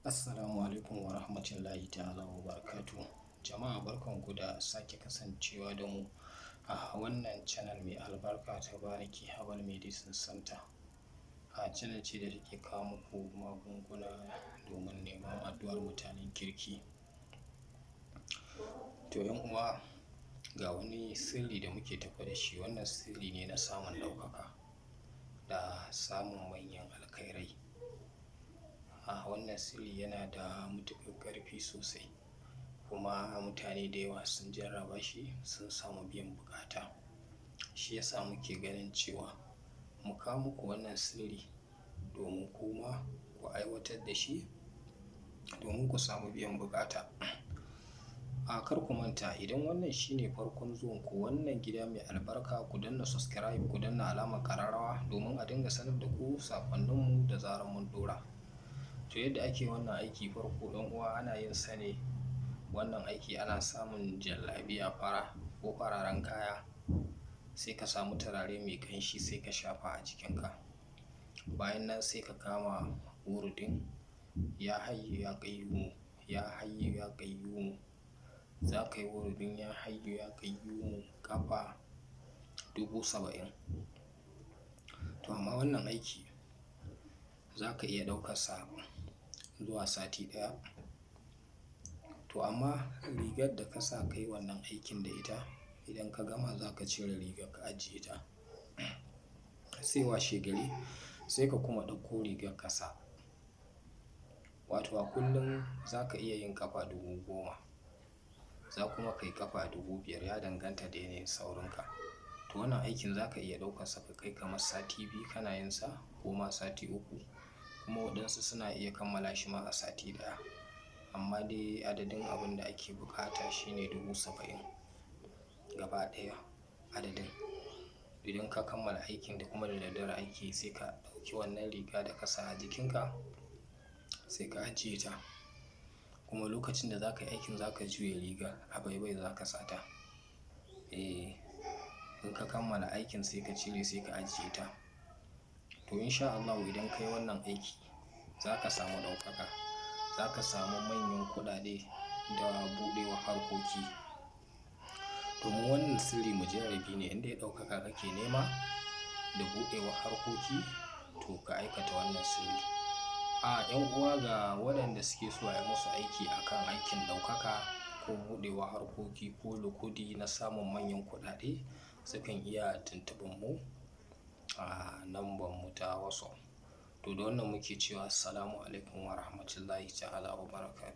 Assalamu alaikum wa rahmatullahi ta'ala wa barakatuh. Jama'a, barkanku da sake kasancewa da mu a wannan channel mai albarka ta Bariki Herbal Medicine Center. A channel ce da take kawo muku magunguna domin neman addu'ar mutanen kirki. To, 'yan uwa, ga wani sirri da muke tafe da shi. Wannan sirri ne na samun ɗaukaka da samun manyan alkhairai. A wannan sirri yana da matuƙar ƙarfi sosai, kuma mutane da yawa sun jarraba shi, sun samu biyan buƙata. Shi ya sa muke ganin cewa mu kawo muku wannan sirri domin kuma ku aiwatar da shi domin ku samu biyan buƙata. A kar ku manta, idan wannan shine farkon zuwan ku wannan gida mai albarka, ku danna subscribe, ku danna alamar ƙararrawa domin a dinga sanar da ku saƙonninmu da zarar mun ɗora. To, yadda ake wannan aiki, farko, ɗan uwa, ana yin sa ne wannan aiki, ana samun jallabiya fara ko fararen kaya, sai ka samu turare mai ƙanshi, sai ka shafa a jikinka. Bayan nan sai ka kama wurdin ya hayyu ya ƙayyumu, ya hayyu ya ƙayyumu. Za ka yi wurdin ya hayyu ya ƙayyumu ƙafa 70,000. To, amma wannan aiki za ka iya ɗaukarsa zuwa sati ɗaya. To, amma rigar da ka sa ka yi wannan aikin da ita, idan ka gama za ka cire rigar ka ajiye ta. Sai washe gari sai ka kuma ɗauko rigar ka sa. Wato a kullum za ka iya yin ƙafa 10,000, za kuma ka yi ƙafa 5,000, ya danganta da yanayin saurinka. To, wannan aikin za ka iya ɗaukarsa ka kai kamar sati 2 kana yin sa ko ma sati 3, kuma waɗansu suna iya kammala shi ma a sati ɗaya. Amma dai adadin abin da ake buƙata shine 70,000 gaba ɗaya adadin. Idan ka kammala aikin da kuma da daddare aiki, sai ka ɗauki wannan riga da ka sa a jikinka, sai ka ajiye ta. Kuma lokacin da za ka yi aikin, za ka juya riga a baibai za ka sa ta. Eh, in ka kammala aikin sai ka cire, sai ka ajiye ta. To, in sha Allahu, idan ka yi wannan aiki za ka samu ɗaukaka, za ka samu manyan kuɗaɗe da buɗewa harkoki. Domin wannan sirri mujarrabi ne, inda ya ɗaukaka kake nema da buɗewa harkoki, to ka aikata wannan sirri. A 'yan uwa, ga waɗanda suke so a yi musu aiki akan aikin ɗaukaka ko buɗewa harkoki ko lukudi na samun manyan kuɗaɗe, sukan iya tuntuɓar mu a lambar mu ta WhatsApp. To, da wannan muke cewa assalamu alaikum wa rahmatullahi ta'ala wa barakatuh.